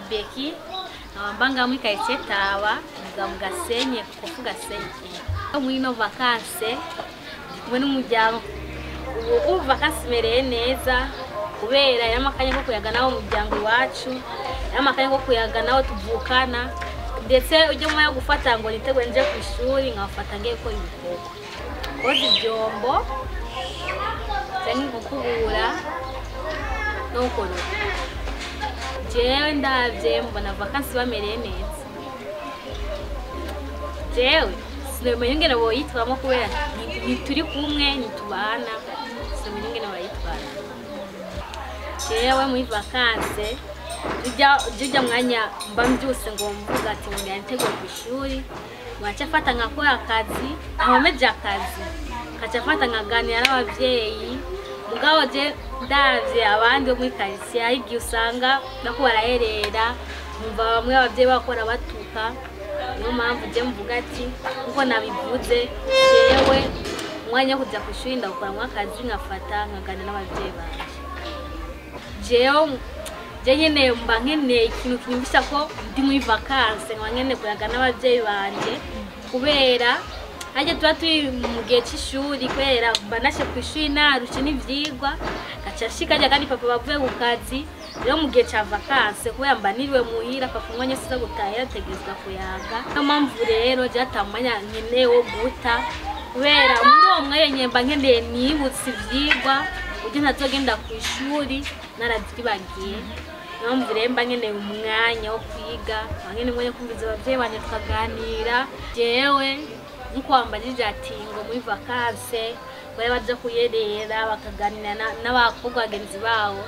Nitwa Beki, nkaba mba ngaha muri quartier Taba, mvuga mu Gasenyi, kuko Gasenyi. Muri ino vacances ndi kumwe n'umuryango. Ubu vacances imereye neza kubera yarimo akanya ko kuyaga nabo mu muryango iwacu, yarimo akanya ko kuyaga nabo tuvukana, ndetse ujye umwanya wo gufata ngo nitegure nje ku ishuri, nkafata ngiye gukora ibikorwa. Koza ivyombo, canke gukubura no gukoropa. Jewe ndavye mbona vacances bamereye neza. Jewe sinomenya ingene boyitwaramo kubera ntituri kumwe, ntitubana, sinomenya ingene bayitwara. Jewe muri vacances ujya mwanya mba mvyuse ngo mvuga ati ngo ntegure kw'ishuri, nkaca mfata nkakora akazi, nkomeje akazi, nkaca mfata nkaganira n'abavyeyi. Mugabo je ndavye abandi bo muri quartier, hari igihe usanga bariko baraherera, nkumva bamwe abavyeyi bako batuka. Niyo mpamvu je mvuga ati nkuko nabivuze, jewe umwanya wo kuja kw'ishuri ndawukoramwo akazi, nkafata nkaganira n'abavyeyi banje. Jewe je nyene mba nkeneye ikintu kinyumvisha ko ndi muri vacances, nkaba nkeneye kuyaga n'abavyeyi banje, kubera harya tuba turi mu gihe c'ishuri, kubera mba nashe kw'ishuri narushe n'ivyigwa, gaca nshika harya kandi papa bavuye ku kazi. Rero mu gihe ca vacances, kubera mba niriwe muhira, papa umwanya wose aza gutaha ategerezwa kuyaga. Niyo mpamvu rero je ata mwanya nkeneye wo guta, kubera muri uwo mwanya nyene mba nkeneye nibutse ivyigwa kuburyo ntazogenda kw'ishuri naravyibagiye. Niyo mpamvu rero mba nkeneye umwanya wo kwiga, mba nkeneye umwanya wo kumviriza abavyeyi banje tukaganira. Jewe nkuko wambajije ati ngo muri vacances bari baja kuyerera bakaganira n'abakobwa bagenzi babo,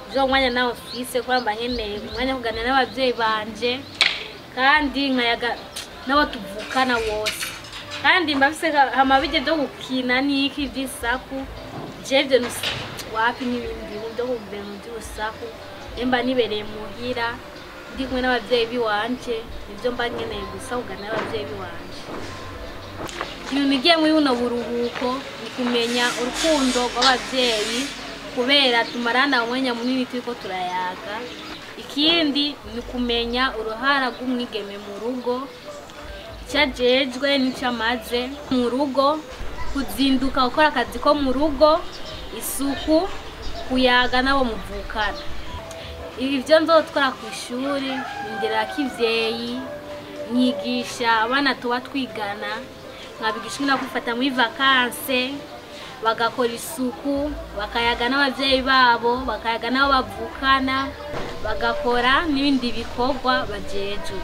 ivyo mwanya nawo mfise, kubera mba nkeneye umwanya wo kuganira n'abavyeyi banje kandi nkayaga n'abo tuvukana bose, kandi mba mfise hama bijya vyo gukina n'iki vy'isaku. Jewe ivyo wapi n'ibindi bintu vyo kugira ibintu vy'urusaku, mba nibereye muhira ndi kumwe n'abavyeyi biwanje, nivyo mba nkeneye gusa, kuganira n'abavyeyi biwanje. Ikintu nigiye muri buno buruhuko ni kumenya urukundo rw'abavyeyi, kubera tumarana umwanya munini turiko turayaga. Ikindi ni kumenya uruhara rw'umwigeme mu rugo, ico ajejwe n'ico amaze mu rugo, kuzinduka gukora akazi ko mu rugo, isuku, kuyaga n'abo muvukana. Ivyo nzotwara kw'ishuri nindera k'ivyeyi, nyigisha abana tuba twigana, nkabigisha ingene kwifata muri vacances, bagakora isuku, bakayaga n'abavyeyi babo, bakayaga n'abo bavukana, bagakora n'ibindi bikorwa bajejwe.